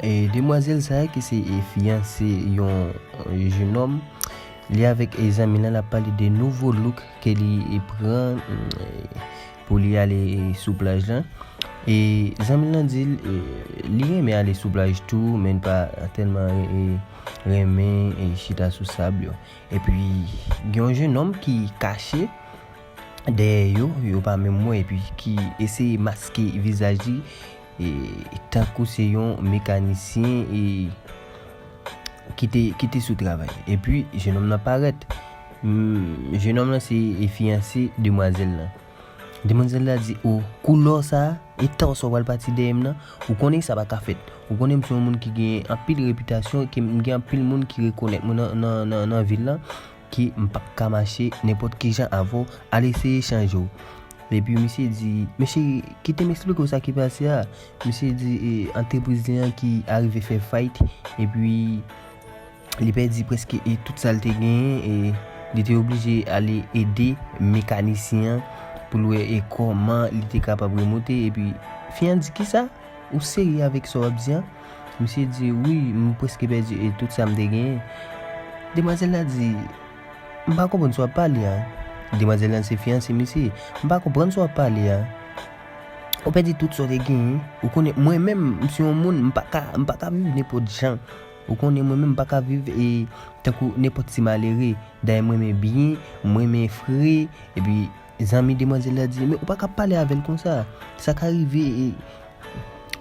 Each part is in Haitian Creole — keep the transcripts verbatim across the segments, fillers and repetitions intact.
E demwazèl sa a ki se, e, fiyanse yon, e, jenòm, li avèk, e, zanmi l lan, l ap pale de nouvo look ke li, e, pran, mm, e, pou li ale, e, sou plaj lan. E zanmi l lan di l, e, li renmen ale sou plaj tou, men l pa tèlman, e, renmen, e, chita sou sab yo. Epi, gen yon jenòm ki kache dèyè yo, yo pa menm wè, epi ki eseye maske vizaj li, e, tankou se yon mekanisyen, e, ki te, ki te sou travay. Epi, jenòm nan parèt. Mm, jenòm nan se, e, fiyanse demwazèl lan. Demwazèl la di, "O, koulè w sa a, e tan w sa w pral pati dèyè m nan, ou konnen sa pa ka fèt. Ou konnen m se yon moun ki gen anpil repitasyon, ki m gen anpil moun ki rekonèt mwen nan, nan, nan, nan vil lan, ke m p ap ka mache nenpòt ki jan avè w, al eseye chanje w." Epi misye di, "Men cheri, kite m eksplike w sa ki pase a." Misye di, e, antrepriz li an ki arive fè fayt, epi li pèdi prèske, e, tout sa l te genyen, e li te oblije ale ede mekanisyen an pou l wè, e, kòman li te kapab remonte. Epi fi an di, "Kisa? Ou serye avèk sa w ap di an?" Misye di, "Wi, m prèske pèdi, e, tout sa m te genyen." Demwazèl la di, "M pa konprann sa w ap pale a." Demwazèl lan se fiyanse misye. "M pa konprann sa w ap pale a. Ou pèdi tout sa w te genyen. Ou konnen, mwen menm, m se yon moun, m pa ka, m pa ka viv nenpòt jan. Ou konnen, mwen menm, m pa ka viv, e, tankou nenpòt ti malere. Dayè, mwen renmen byen, mwen renmen fre." Epi, zanmi demwazèl la di, "Men ou pa ka pale avè l konsa. Sa ka rive, e,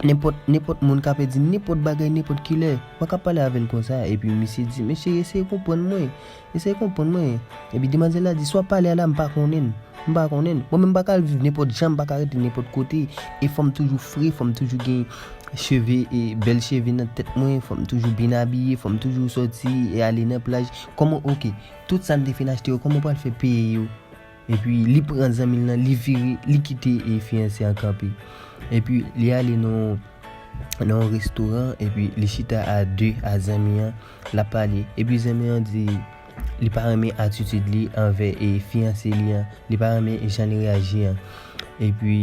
nenpòt, nenpòt moun ka pèdi nenpòt bagay, nenpòt kilè. Ou pa ka pale avè l konsa." Epi, misye di, "Men cheri, eseye konprann mwen. Eseye konprann mwen." Epi, demwazèl la di, "Sa w ap pale a la, m pa konnen l. M pa konnen l. Mwen menm, m pa ka al viv nenpòt jan, m pa ka rete nenpòt kote. E fò m toujou fre, fò m toujou gen cheve, e bèl cheve nan tèt mwen, fò m toujou byen abiye, fò m toujou sòti e ale nan plaj. Kòman, oke, tout sa m te fin achte yo, kòman w pral fè peye yo?" Epi li pran zanmi l lan, li vire, li kite, e, fiyanse an kanpe. Epi li ale nan, nan yon restoran, epi li chita a de a zanmi an, l ap pale. Epi zanmi an di, li pa renmen atitid li anvè, e, fiyanse li an, li pa renmen jan li reyaji an. Epi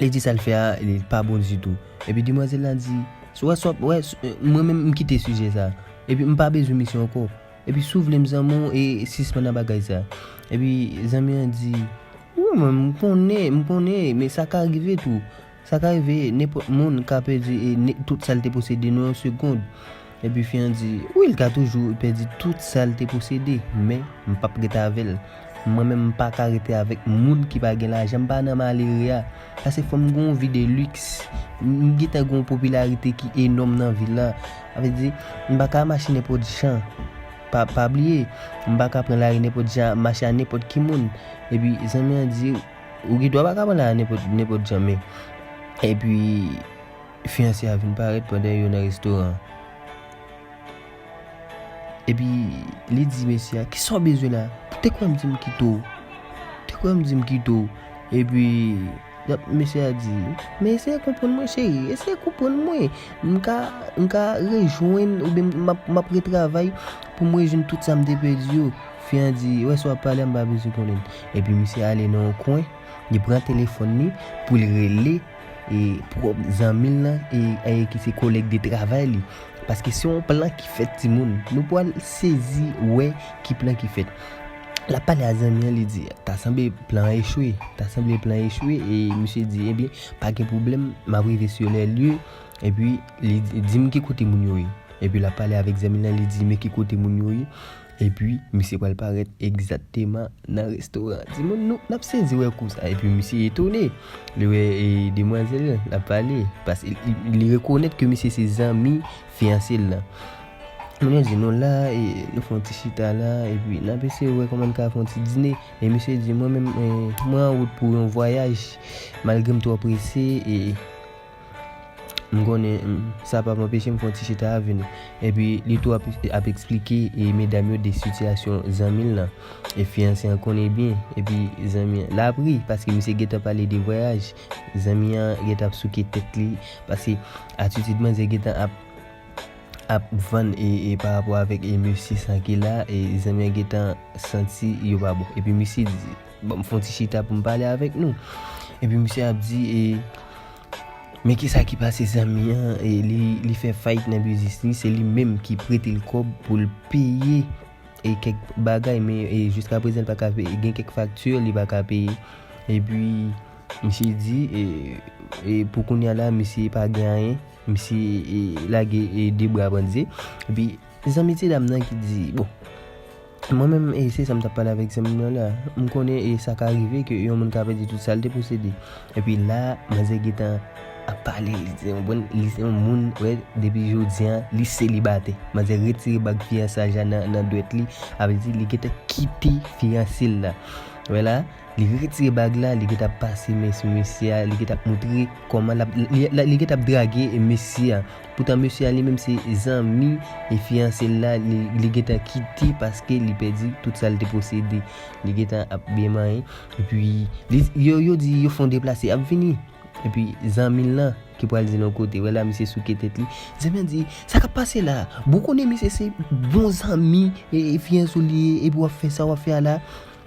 li di sa l fè a, li pa bon ditou. Epi demwazèl la di, "Wè, sa w ap, wè, s-, mwen menm, m kite sijè sa. Epi m pa bezwen misye ankò. Epi si w vle m zanmi w, e sispann nan bagay sa." Epi zanmi an di, "Wi, mwen, m konnen, m konnen, men sa ka rive tou. Sa ka rive, nenpòt moun ka pèdi, e, ne-, tout sa l te posede nan yon segonn." Epi fi an di, "Wi, l ka toujou pèdi tout sa l te posede, men m p ap rete avè l. Mwen menm, m pa ka rete avèk moun ki pa gen lajan, m pa nan malere a. Paske fò m gen yon vi de liks. M, m gentan gen yon popilarite ki enòm nan vil la. Sa vle di, m pa ka mache nenpòt jan. Pa, pa bliye, m pa ka pran lari nenpòt jan, mache a nenpòt ki moun." Epi zanmi an di, "Ou gen dwa pa ka pran lari nenpòt, nenpòt jan, men." Epi fiyanse a vin parèt pandan yo nan restoran an. Epi li di mesye a, "Kisa w bezwen la? Ou te kwè m di m kite w? Ou te kwè m di m kite w?" Epi mesye a di, "Men eseye konprann mwen, cheri, eseye konprann mwen. M ka, m ka rejwenn, oubyen m ap, m ap retravay pou m rejwenn tout sa m te pèdi yo." Fi an di, "Wè, sa w ap pale a, m pa bezwen konnen." Epi misye ale nan yon kwen, li pran telefòn li pou l rele, e, pwòp zanmi l lan, e, e, ki se kolèg de travay li. Paske se yon plan ki fèt, timoun. Nou pral sezi wè ki plan ki fèt. L ap pale a zanmi an, li di, "Ta sanble plan an echwe. Ta sanble plan an echwe." E misye di, "Ebyen, pa gen pwoblèm, m ap rive sur les lieux." Epi li di, "Di m ki kote moun yo ye." Epi l ap pale avèk zanmi l lan, li di, "Men ki kote moun yo ye." Epi misye pral parèt egzakteman nan restoran an. Timoun, nou, n ap sezi wè kou sa. Epi misye etone. Li wè, e, demwazèl lan, l ap pale. Paske li, li rekonèt ke misye se zanmi fiyanse l lan. Moun yo di, "Nou la, e, nou fè yon ti chita la, epi n ap eseye wè kòman n ka fè yon ti dine." E misye di, "Mwen menm, e, mwen an wout pou yon vwayaj, malgre m twò prese, e, m konnen, m, sa p ap anpeche m fè yon ti chita avè nou." Epi li tou ap, ap eksplike, e, medam yo de sitiyasyon zanmi l lan. E fiyanse an konnen byen. Epi zanmi an, l ap ri, paske misye gentan pale de vwayaj. Zanmi an gentan ap souke tèt li, paske atitid manzè gentan ap, ap vann, e, e, pa rapò avèk, e, mesye sa ki la, e, zanmi an gentan santi yo pa bon. Epi misye di, "Ban m fè yon ti chita pou m pale avèk nou." Epi misye ap di, e, Men kisa ki pase zanmi an, e li, li fè fayit nan biznis li, se li menm ki prete l kòb pou l peye e kèk bagay, men e jiska prezan li pa ka peye, gen kèk fakti li pa ka peye. Epi misye di, e, e pou kounye a la, misye pa gen anyen, misye e, lage e, de bra pandye. Epi zanmi ti dam nan ki di, bon, mwen menm, e se sa m t ap pale avèk zanmi m nan la. M konnen e sa ka rive ke yon moun ka pèdi tout sa l te posede. Epi la, manzè gentan ap pale, li se yon bon, li se yon moun, wè, depi jodi an, li selibatè. Manzè retire bag fiyansaj la nan, nan dwèt li, sa vle di li gentan kite fiyanse l la. Wè la, li retire bag la, li gentan ap pase men sou mesye a, li gentan ap montre kòman l ap, li, li, li gentan ap drage mesye a. Poutan mesye a li menm se zanmi e fiyanse l la, li, li gentan kite paske li pèdi tout sa l te posede. Li gentan ap byen manyen. Epi li, yo, yo di yo fè yon deplase, y ap vini. Epi zanmi l lan ki pral di l yon kote, wè la misye souke tèt li. Zanmi an di, sa k ap pase la? Bon, konnen misye se bon zanmi e, e fiyanse w li ye, epi w ap fè sa w ap fè a la.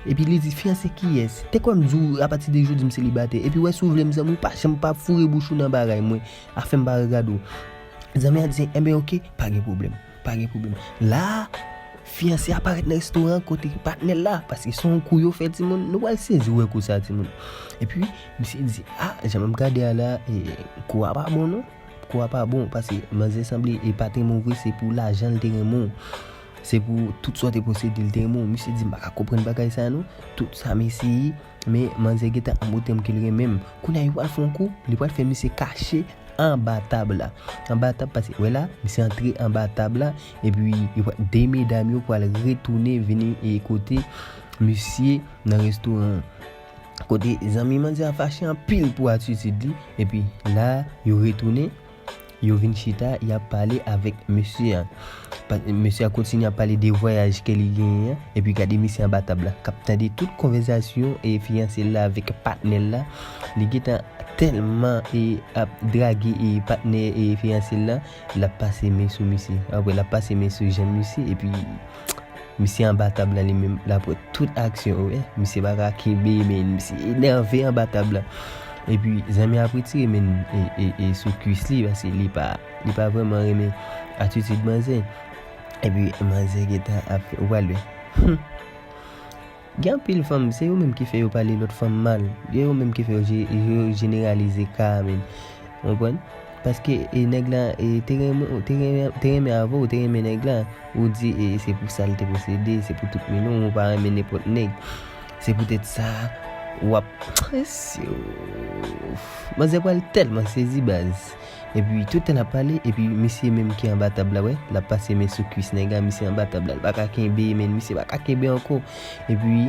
Epi li di, fiyanse kiyès? Te kwè m di w apati de jodi m selibatè. Epi wè si w vle m zanmi w, pa janm pa foure bouch ou nan bagay mwen. Afè m pa regade w. Zanmi an di, enben oke, pa gen pwoblèm. Pa gen pwoblèm. La, fiyanse a parèt nan restoran kote patnè l la, paske se yon kou yo fè timoun, nou pral sezi wè kou sa timoun. Epi, misye di, a, jan m ap gade a la, e, kou a pa bon non. Kou a pa bon, paske manzè sanble e pa t renmen w vre, se pou lajan l te renmen w. Se pou tout sa w te posede l te renmen w. Misye di, m pa ka konprann bagay sa non. Tout sa m eseye, men manzè gentan ap montre m ke l renmen m. Kounye a, yo pral fè yon kou, li pral fè misye kache anba tab la. Anba tab, paske, wè la, misye antre anba tab la, epi yo pral, de medam yo pral retounen vini e kote misye nan restoran an. Kote zanmi manzè a fache anpil pou atitid li, epi la, yo retounen, yo vin chita, y ap pale avèk mesye a. Pa, mesye a kontinye ap pale de vwayaj ke li genyen an, epi gade misye anba tab la, k ap tande tout konvèsasyon e fiyanse l la avèk patnè l la. Li gentan tèlman e ap drage e patnè e fiyanse l la, l ap pase men sou misye. Apre, l ap pase men sou janm misye, epi misye anba tab la li menm, l ap wè tout aksyon yo, eh, misye pa ka kenbe men, misye enève anba tab la. Epi, zanmi ap retire men e, e, e sou kwis li, paske li pa, li pa vrèman renmen atitid manzè. Epi, manzè gentan ap fè, ou pral wè. Hmm. Gen anpil fanm, se yo menm ki fè yo pale lòt fanm mal. Se yo menm ki fè yo je-, yo jeneralize ka a, men. Ou konprann? Paske, e, nèg la, e, te renmen, te renmen, te renmen avè w, te renmen nèg la. Ou di, e, se pou sa l te posede, se pou tout milyon, ou pa renmen nenpòt nèg. Se poutèt sa, w ap, manzè pral tèlman sezi, baz. Epi, tout tan l ap pale, epi misye menm ki anba tab la, wè, l ap pase men sou kwis nèg la, misye anba tab la, l pa ka kenbe, men misye pa ka kenbe ankò. Epi,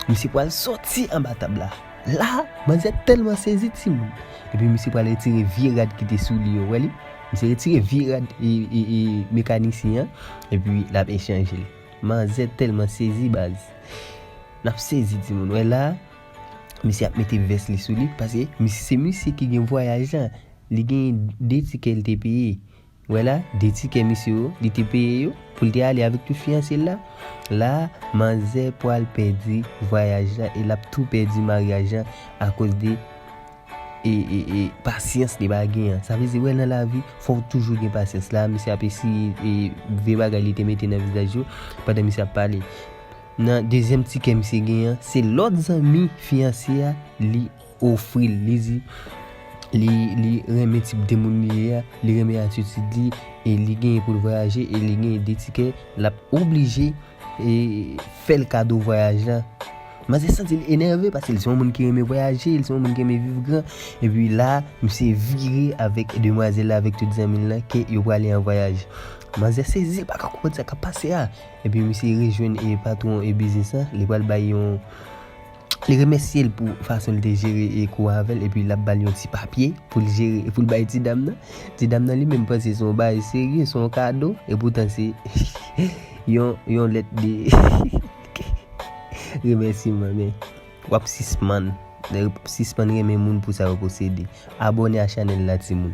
misye pral sòti anba tab la. La, manzè tèlman sezi, timoun. Epi, misye pral retire vye rad ki te sou li yo, wè li? Misye retire vye rad e, e, e mekanisyen an, epi l ap echanje l. Manzè tèlman sezi, baz. N ap sezi, timoun. Wè la, misye ap mete vès li sou li, paske misye, se misye ki gen vwayaj la. Li gen de tikè l te peye. Wè la, de tikè misye yo, li te peye yo, pou l te ale avèk tout fiyanse l la. La, manzè pral pèdi vwayaj la, e l ap tou pèdi maryaj la akoz de e, e, e, pasyans li pa gen an. Sa vle di, wè, nan lavi, fò w toujou gen pasyans. La, misye ap eseye, e, vye bagay li te mete nan vizaj yo, pandan misye ap pale. Nan dezyèm tikè misye genyen an, se lòt zanmi fiyanse a, li ofri l. Li di, li, li renmen tip de moun li ye a, li renmen atitid li, e li genyen pou l vwayaje, e li genyen de tikè, l ap oblije e fè l kado vwayaj la. Manzè santi l enève paske l se yon moun ki renmen vwayaje, l se yon moun ki renmen viv gran. Epi la, misye vire avèk demwazèl la, avèk tout zanmi l lan, ke yo prale an vwayaj. Manzè sezi, l pa ka konprann sa k ap pase a. Epi misye rejwenn e patwon e biznis lan, li pral bay yon, li remèsye l pou fason l te jere e kou avè l, epi l ap ba l yon ti papye pou l jere, pou l bay ti dam nan. Ti dam nan li menm panse se yon bagay serye, se yon kado, epoutan se yon, yon lèt de remèsiman, men w ap sispann, w ap sispann renmen moun pou sa yo posede. Abòne a chanèl la, timoun.